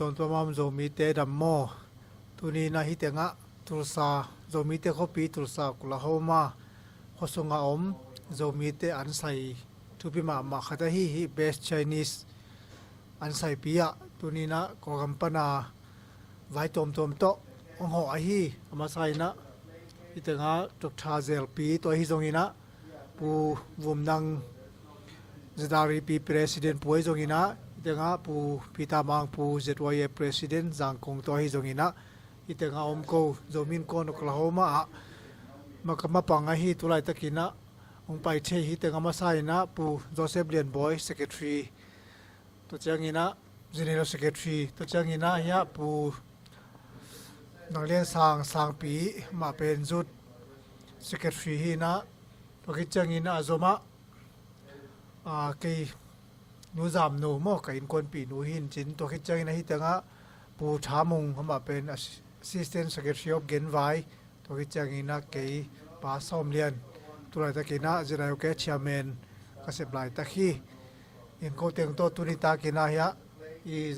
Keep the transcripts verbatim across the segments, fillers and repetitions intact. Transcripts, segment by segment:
Tuamtuam a om Zomite dam maw? Tuni in ah hih tengah Tulsa, Zomite khuapi Tulsa, Oklahoma khuasungah om Zomite an sai thupi mahmah khat ahi hih Best Chinese an saipi ah tuni in ah Kawlgam pana vai tuamtuam tawh hong hawh ahi. A masa in ah hih tengah Doctor Zelpi tawh ahi zongin ah Pu Vumnang Zedari Pi President Pu ahi zongin ah, hih tengah Pu Peter Mang Pu Z Y A President Zangkong tawh ahi zongin ah, hih tengah om ko Zomi Innkuan Oklahoma ah maka mapang ahi, tulaitakin ah hong pai thei. Hih tengah masa in ah Pu Joseph Lian Bawi Secretary, tua ciangin ah General Secretary, tua ciangin ah hiah Pu Nang Lian Sang Sangpi, amah pen Youth Secretary hi in ah, tua khit ciangin ah a zomah, ah, kei Nu Zam Nu maw, ka innkuanpih nu hi in cin, tua khit ciangin ah hih tengah Pu Tha Mung, amah pen Assi-, Assistant Secretary of Genvai, tua khit ciangin ah kei Pa Sawm Lian, tulaitakin ah Z I O K Chairman ka sep laitak hi. In ko teng tawh tuni takin ah hiah i,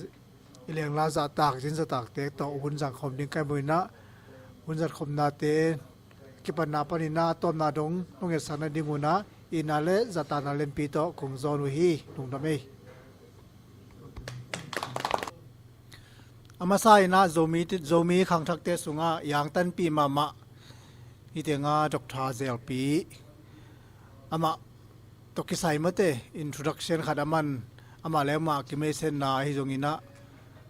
i lengla zahtak, zin zahtakte tawh hun zangkhawm ding ka hih manin ah, hun zatkhopnate kipatna panin ah tawpna dong nong etsak nadingun ah itna le zahtakna lianpi tawh kong zawn uh hi. Lungdam ei. A masa in ah Zomi, Zomi khangthakte sungah i angtanpih mahmah hih tengah Doctor Zelpi, amah tawh kisai mate introduction khat a man, amah le amah kimeisenna ahi zongin ah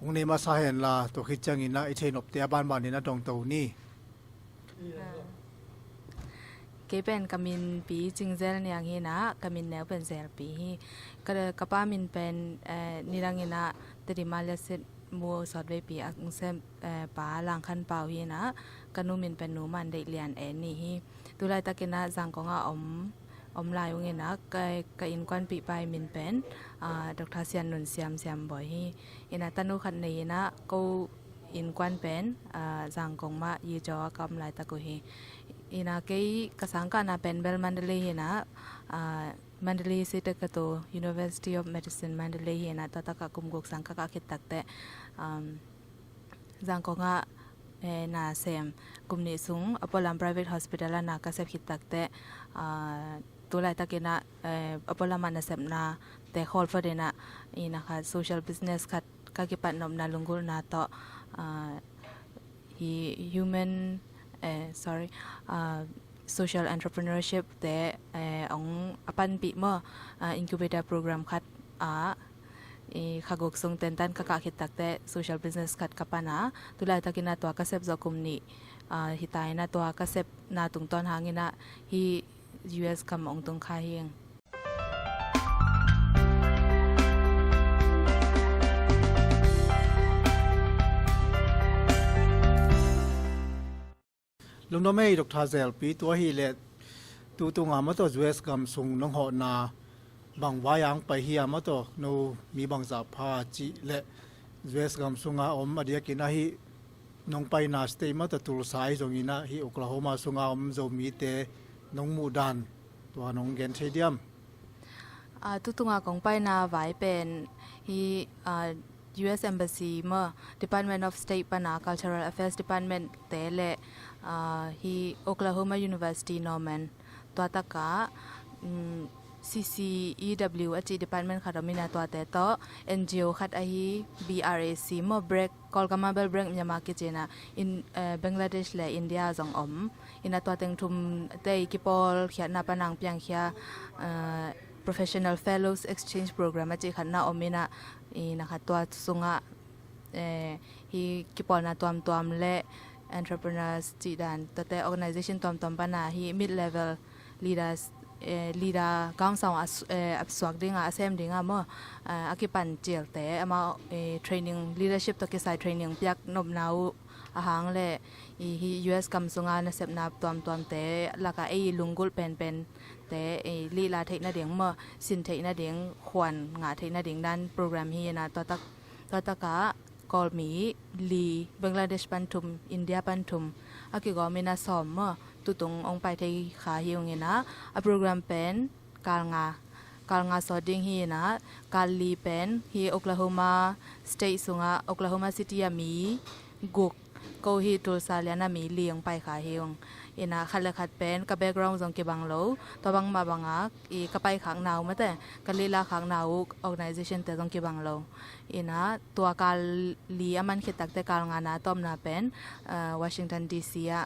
hong nei masa henla, tua khit ciangin ah i theihnopte a banbanin ah dongto ni. Ah. Kei pen ka min Pi Cing Zel Niang hi in ah, ka min neu pen Zelpi hi. Ka, ka pa min pen, eh, nidangin ah Tedim a Liasit Mu Sawtveipi a hong sem, eh, Pa Lang Khan Pau hi in ah, ka nu min pen Nu Man Deih Lian En ni hi. Tulaitakin ah Zangkong ah om, om lai ung in ah, ka, ka innkuanpih pa i min pen, ah, Doctor Sian Nun Siam Siam Bawi hi. In ah tanu khat nei in ah, ko innkuan pen, ah, Zangkong mah Yijaw ah ka om laitak uh hi. In ah kei ka sangkahna pen bel Mandalay hi in ah, ah, Mandalay State Kato University of Medicine Mandalay hi in ah, tua takah kum guk sang ka kah khit takteh, um, Zangkong ah, eh, na sem, kum nih sung Apollo Lam Private Hospital ah na ka sep khit takteh, ah, tulaitakin ah, eh, Apollo Lam ah nasepnate khawl phot in ah, in ah khat social business khat ka kipatnopna lunggulhna tawh, ah, hi human, eh, sorry, ah, social entrepreneurship te, eh, hong a panpih maw, ah, incubator program khat ah, i kha guk sung tentan ka kah khit takteh social business khat ka pan a, tulaitakin ah tua ka sep zawh kum nih, ah, hi ta in ah tua ka sepna tungtawn hangin ah hih U S gam hong tung kha hi ing. Lungdam ei Doctor Zelpi, tua hileh tu tunga maw tawh U S gam sung nong hawhna bang vai-ah hong pai hi a maw tawh, no mi bangzah pha cih leh U S gam sunga om a diakin ah hih nong paina state maw tawh Tulsa ahi zongin ah hih Oklahoma sunga om Zomite nong muhdan tua nong gen thei diam? Ah, tu tunga kong paina vai pen hih, ah, U S Embassy maw, Department of State pana Cultural Affairs Department te le, ah, hih Oklahoma University Norman, tua takah, um, C C E W a cih department khat om in ah tuate tawh N G O khat ahi B R A C maw, Break, Kawlgam ah bel Break Myanmar kici in ah, in, eh, Bangladesh le India zong om in ah, tua teng thum te i kipawlkhiatna pana hong piangkhia, eh, Professional Fellows Exchange Program a cih khat na om in ah, in ah khat tua sungah, eh, hih kipawlna tuamtuam le entrepreneurs cih dan, tuate organization tuamtuam pana hih mid-level leaders, eh, leader gangsang a su-, eh, a suak ding a, a sem ding a maw, eh, a kipan cilte amau, eh, training, leadership tawh kisai training piak nopna uh a hang le, i hih U S gam sunga nasepna tuamtuamte lakah ei lunggulh penpente, eh, lihla theih nading maw, sin theih nading, khuan ngah theih nading dan program hi in ah, tua tak, tua takah Kawlmi li, Bangladesh pan thum, India pan thum a kigawm in ah sawm maw, tutung hong pai thei kha hi ung in ah, a program pen kal nga, Kal nga sawt ding hi inah, kal li pen hi Oklahoma State sungah Oklahoma City a mi guk, ko hi Tulsa lian a mi li hong pai kha hi ung. Inah khat le khat pen ka background zong kibang lo, tua bangmah bangah i ka pai khakna uh mate, ka lila khakna uh organization te zong kibang lo. Inah tua kal li a man khit takte kal nga na tawpna pen, ah, Washington D C ah,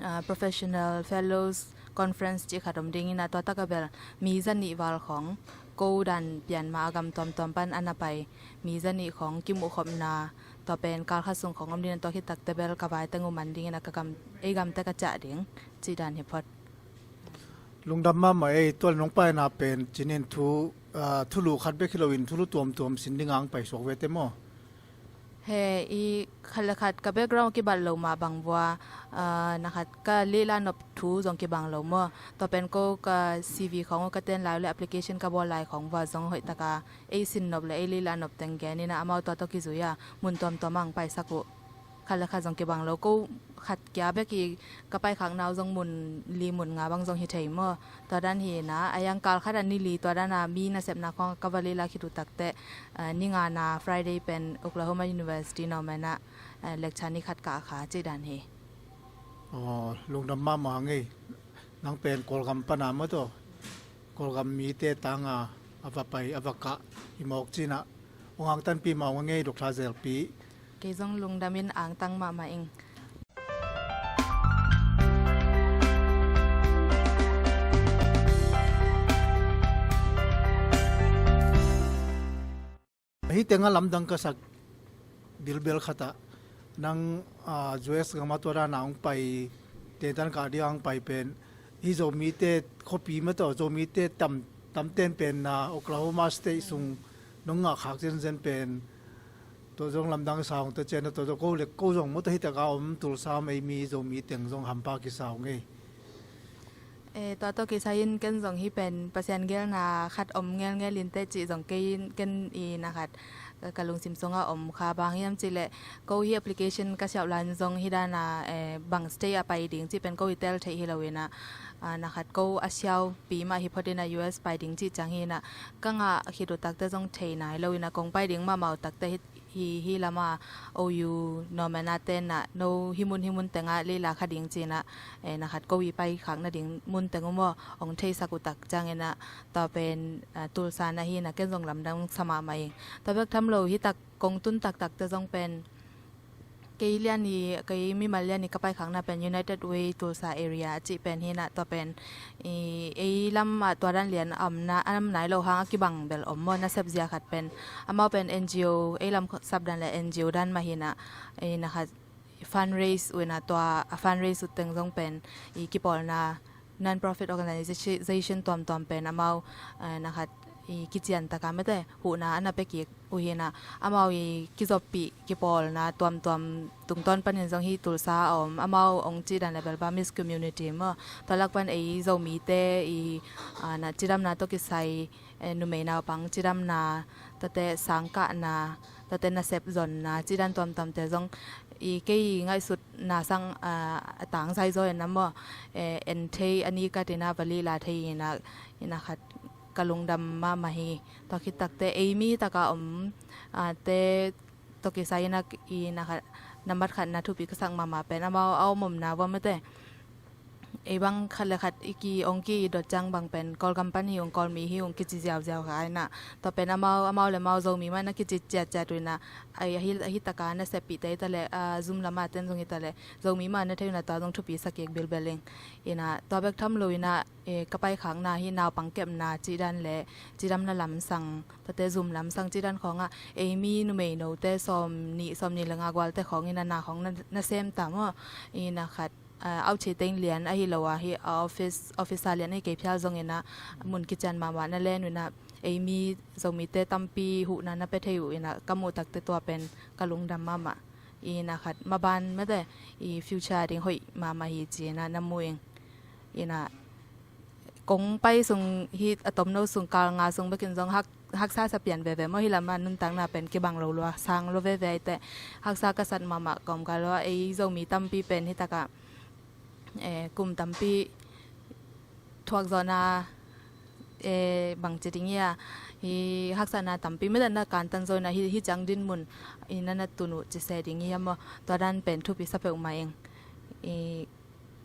ah, Professional Fellows Conference cih khat om ding inah, tua takah bel mi zanih val khawng, ko dan pian mah a gam tuamtuam pan a na pai mi zanih khawng kimuhkhopna, tua pen kal khat sung khawng om ding inah, tua khit takte bel ka vai teng uh man ding inah, ka gam, ei gamte ka ciah ding cih dan hi phot. Lungdam mahmah ei, tua le nong paina pen cinin thu, ah, thulu khat bek hi loin thulu tuamtuam sin ding ang pai suak vete maw? He, i khat le khat ka background kibat lo mah bang vua, ah, na khat ka lila nop thu zong kibang lo maw? Tua pen ko ka C V khawng uh ka ten lai uh le application ka bawl lai khawng vua zong hoih taka ei sin nop le ei lila nop teng gen inah amau tua tawh kizui a mun tuamtuam ang paisak uh. Khat le khat zong kibang lo, ko khat kia bek i ka pai khakna uh zong mun li mun nga bang zong hi thei maw? Tua dan hi inah, a yang kal khat a ni li tua dan a mi nasepna khawng ka va lila khit uh takte, ah, ni nga na Friday pen Oklahoma University Norman ah, ah, lecture ni khat kah kha cih dan hi. Aw, lungdam mahmah ngei. Nang pen Kawlgam pana maw taw, Kawlgam mite tanga a va pai a va kah hi mawk cinah, ong angtanpih mah ung ngei, Doctor Zelpi. Kei zong lungdamin angtang mahmah ing. Ahi tengah lamdang ka sak bilbel khatah, nang, ah, U S gamah tua dana hong pai, tentan kah ding hong pai pen hi Zomite khuapi mah tawh Zomite tam, tamten pen na Oklahoma State sung nong ngah khak zenzen pen, tua zong lamdang sa hong ta cian, tua zong ko le ko zong mawtaw hi taka om, Tulsa mei mi Zomi teng zong hampa kisa hong ei. E, tua tawh kisai in ken zong hi pen Pasian gelna khat om ngelngel in teh cih zong kei in ken i na khat ka, ka lungsim sungah om kha, bang hiam cih leh ko hi application ka siauh lai in zong hi dana, e, bang state a pai ding cih pen ko i tel theih hi lo inah, a, na khat ko a siaupi mah hi phot inah U S pai ding cih ciang hi inah ka ngah khit uh takte zong thei nai lo inah kong pai ding mahmah uh takte hi hi, hi lama O U Norman a tenah no hi mun hi mun tengah leila kha ding cinah, e, na khat ko i pai khak nading mun teng uh maw, ong theisak uh tak cianginah tua pen, a, Tulsa na hi inah ken zong lamdang sa mahmah ing. Tua bek tham lo hi tak kong tun taktakte zong pen kei lian i, kei mimal lian i ka pai khakna pen United Way Tulsa area a cih pen hi inah tua pen i, ei lam ah tua dan lian a om na, a om nai lo hang a kibang bel om maw, nasep zia khat pen. Amau pen N G O, ei lam sap dan le N G O dan mah hi inah, i na khat fundraise uh inah tua a fundraise uh teng zong pen i kipawlna non-profit organization tuamtuam pen amau, eh, na khat i kician taka mete huhna a na pia kik uh hi inah amau i kizoppih kipawlna tuamtuam tungtawn panin zong hi Tulsa a om, amau ong cih dan le bel Burmese community maw, tua lak pan ei Zomite i, a, na cidamna tawh kisai, e, numei naupang cidamna, tuate sangkahna, tuate nasep zonna, cih dan tuamtuamte zong i kei ngaihsutna sang, a, a tangzai zaw inah maw, e, en thei a ni katinah va lila thei inah, inah khat ka lungdam mahmah hi. Tua khit takte ei mi taka om, a, te tawh kisai inah i na khat, nambat khat na thupi ka sak mahmah pen amau a om omna vua mete. Ei bang khat le khat i ki ong ki i dot ciang bang pen Kawlgam pan hi ung, Kawlmi hi ung kici ziauziau kha inah. Tua pen amau, amau le amau Zomi mah na kici ciatciat uh inah. Ai, ahi, ahi taka naseppihte hi ta le, a, Zoom lama ten zong hi ta le Zomi mah na thei uh inah tua zong thupi sa kik bilbel ing. Inah tua bek tham lo inah, e, ka pai khakna hi naupang kepna cih dan le cidamna lamsang, tuate Zoom lamsang cih dan khawngah ei mi numei note sawm nih, sawm nih le nga gualte khawng inah na khawng na, na sem ta maw, inah khat, a, auchiteng lian ahi lo a hi, a, office, officer lian ahi kei phial zong inah mun kician mahmah na len uh inah ei mi Zomite tampi huhna na pia thei uh inah ka muh takte tua pen ka lungdam mahmah. Inah khat maban mete i future ding hoih mahmah hi cinah na mu ing. Inah kong pai sung hi a tomno sung kal nga sung bekin zong hak, haksa sa pian veve maw, hi lama nuntakna pen kibang lo lua sang lo veve aite haksa ka sat mahmah ka om kha lua. Ei Zomi tampi pen hi taka, e, kum tampi thuakzawhna Eh, bangci ding hia, hi haksatna tampi mah dan na kantan zo ina, hi, hi ciang dinmun ina na tun uh ci se ding hia maw? Tua dan pen thupi sa peuhmah ing. I,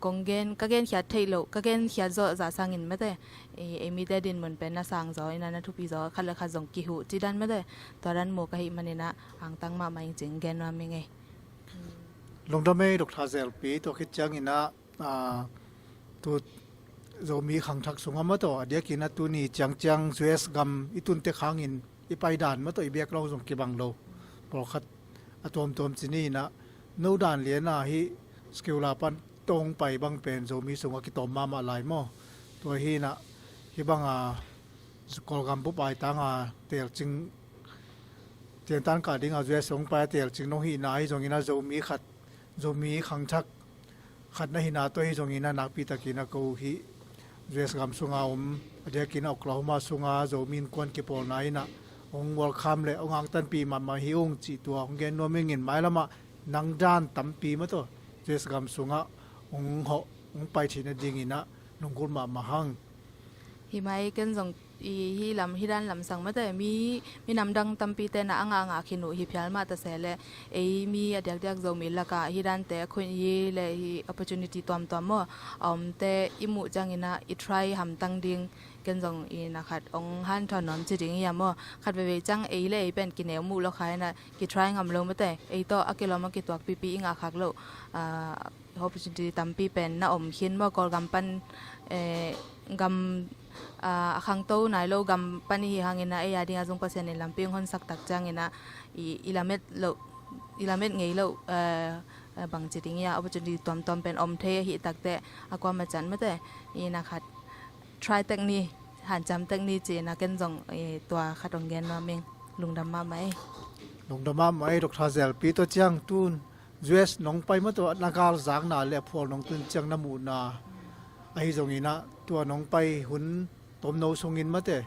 kong gen, ka genkhiat theih loh, ka genkhiat zawh zah sangin mate, i, ei mite dinmun pen na sang zaw ina, na thupi zaw, khat le khat zong kihuh ci dan mate, tua dan mu ka hih manin ah angtang mahmah ing cih gen nuam ing ei. Lungdam ei Doctor Zelpi, tua khit ciangin ah, a, tu Zomi khangthak sungah mataw, a diakin a tuni ciangciang U S gam i tunte khangin i pai dan mataw, i biak lo zong kibang lo. Pawlkhat a tuamtuam ci ni inah, no dan liana hi sikula pan tawng pai bang pen Zomi sungah kitawm mahmah lai maw? Tua hi inah, hi banga Kawlgam bup ai tanga telcing, tiangtan kah dinga U S hong pai a telcing nong hihna ahi zongin a Zomi khat, Zomi khangthak khat na hihna tawh ahi zongin a nakpitakin a ko hih U S gam sunga om, a diakin a Oklahoma sunga Zomi innkuan kipawlna inah hong welcome le hong angtanpih mahmah hi ung cih tua hong gen nuam ingin, mailamah nang dan tampi mataw U S gam sungah hong hawh, hong pai theih nadingin ah lunggulh mahmah hang. Hi mai ken zong i, hi lam, hi dan lamsang mate, mi, mi namdang tampi te na a ngah a ngah khin uh hi phial mah ta se le, ei mi a diakdiak Zomi laka hi dante a khuin hi le hi opportunity tuamtuam maw a omte i muh ciangin ah i try hamtang ding, ken zong i na khat ong hanthawn nuam ci ding hia maw? Khat veivei ciang ei le ei pen kineu muh lo kha inah ki try ngam lo mate, ei tawh a kilawm a kituak pipi i ngah khak loh, ah, opportunity tampi pen na om khin maw, Kawlgam pan, eh, gam, ah, a khangto nai lo gam pan i hi hangin ah ei a dinga zong Pasian in lampi hong honsak tak ciangin ah i, i lamet loh, i lamet ngei loh, eh, eh, bangci ding hia, opportunity tuamtuam pen om thei ahih takteh a kuamah ciang mate i na khat try tek ni, hanciam tek ni ci inah ken zong, eh, tua khat ong gen nuam ing. Lungdam mahmah ei. Lungdam mahmah ei Doctor Zelpi, tua ciang tun U S nong pai mataw, na galzakna le a phual nong tun ciang na muhna ahi zongin ah, tua nong pai hun tomno sungin mate,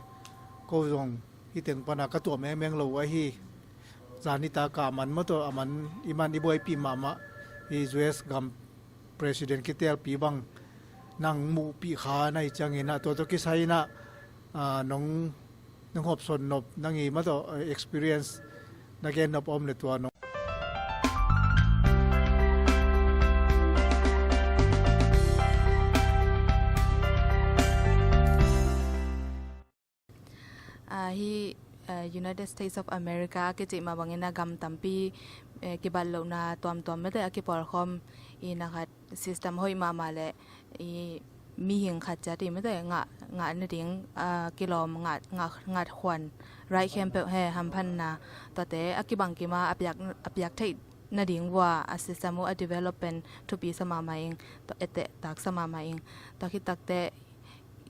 ko zong hi teng pana ka tuam engmeng lo ahi. Zan i taka man mataw, a man i man i buaipih mahmah hi U S gam president kitelpi bang nang muhpih kha na hi ciangin ah, tua tawh kisai inah, ah, nong nong hopsawn nop nang i mataw, eh, experience na gen nop om le tua nong. Ah, hi, ah, United States of America a kici mah bangin a gam tampi, eh, kibat lohna tuamtuam mate a kipawlkhawm i na khat system hoih mahmah le i mihing khat ciat i mate ngah, ngah nading, ah, kilawm ngah, ngah, ngah khuan, right, khempeuh he hamphatna, tuate a kibang kima a piak, a piak theih nading vua a system uh a develop pen thupi sa mahmah ing, tua etteh tak sa mahmah ing. Tua khit takteh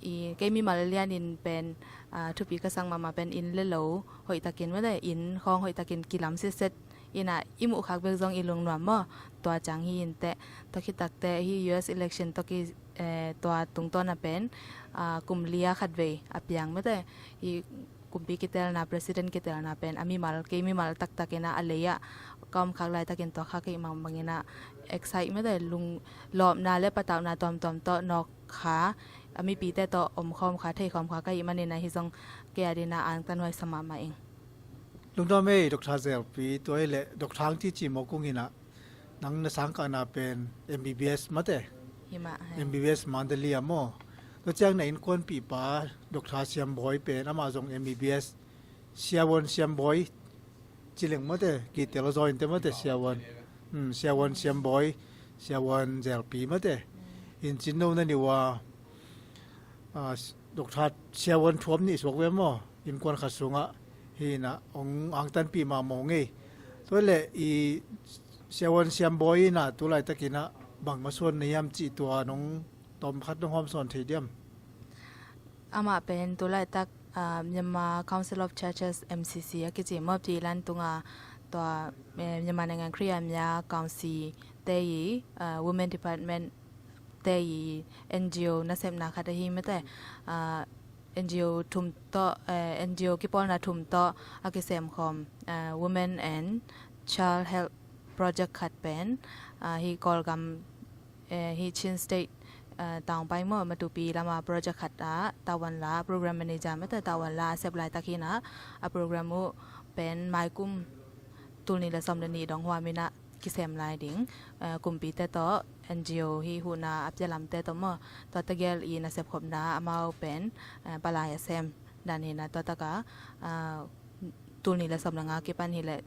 i kei mimal lianin pen, ah, thupi ka sak mahmah pen inn le lo hoihtakin mate, inn khawng hoihtakin kilam sitset inah i muh khak bek zong i lungnuam maw? Tua ciang hi inteh. Tua khit takteh hi U S election tawh ki, eh, tua tungtawna pen, ah, kum li a khatvei a piang mate, hi kumpi kitelna, president kitelna pen a mimal, kei mimal taktak inah a lei ah ka om khak laitakin tua khak kei mang bang inah excite mate, lung lawpna le patauhna tuamtuam tawh nawk kha, a mipite tawh omkhawm kha, theikhawm kha ka hih manin ah hi zong kei a dinah angtanhuai sa mahmah ing. Lungdam ei Doctor Zelpi, tua hi leh Doctor hang cici mawk ung inah, nang na sangkahna pen M B B S mate? Hi mah, hai. M B B S Mandalay ah maw? Tua ciang na innkuanpihpa Doctor Siam Bawi pen amah zong M B B S, Siavuan Siam Bawi ci leng mate, kitel zaw inteh mate, Siavuan. Hmm, Siavuan Siam Bawi, Siavuan Zelpi mate. Inn cin no na ni uh a, ah, Doctor Siavuan thuam nih suak ve maw, innkuan khat sungah hi inah hong angtanpih mahmah ngei. Tua hi leh i Siavuan Siam Bawi inah tu laitakin ah bang masuan na hiam cih tua nong tawm khat nong hawmsawn thei diam? Amah pen tu laitak, ah, Myanmar Council of Churches, M C C a kici maw, Pilan tunga tua, eh, Myanmar Naingan Khristian Mya Council te i, ah, Women Department te i N G O nasepna khat ahi mate, ah, N G O thum tawh, eh, N G O kipawlna thum tawh a kisemkhawm, ah, Women and Child Health Project khat pen, ah, hi Kawlgam, eh, hi Chin State, Taung pai maw, Matupi lama project khat ah tavuan la, program manager mate tavuan la a sep laitak hi-in ah, a program uh pen maikum tul nih le sawm le nih dong huam in ah kisem lai ding. Kumpite tawh, N G O hi, huhna a pia lamte tawh maw, tua tegel i nasep khopna amau pen palai a sem dan hi-in ah, tua tak ah tul nih le sawm le nga kipan hileh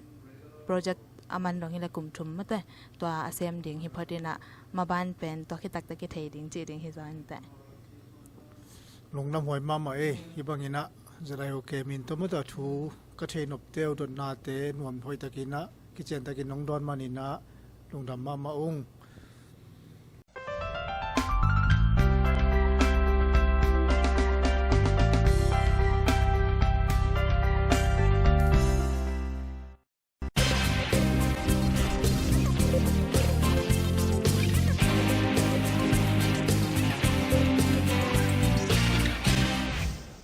project a man dong hileh kum thum mate tua a sem ding hi phot in ah, maban pen tua khit takte kithei ding cih ding hi zaw inteh. Lungdam huai mahmah ei. Hih bangin ah Z I O K min tawh mate thu ka thei nopte uh dotnate nuam hoih takin ah, kician takin nong dawn manin ah lungdam mahmah ung.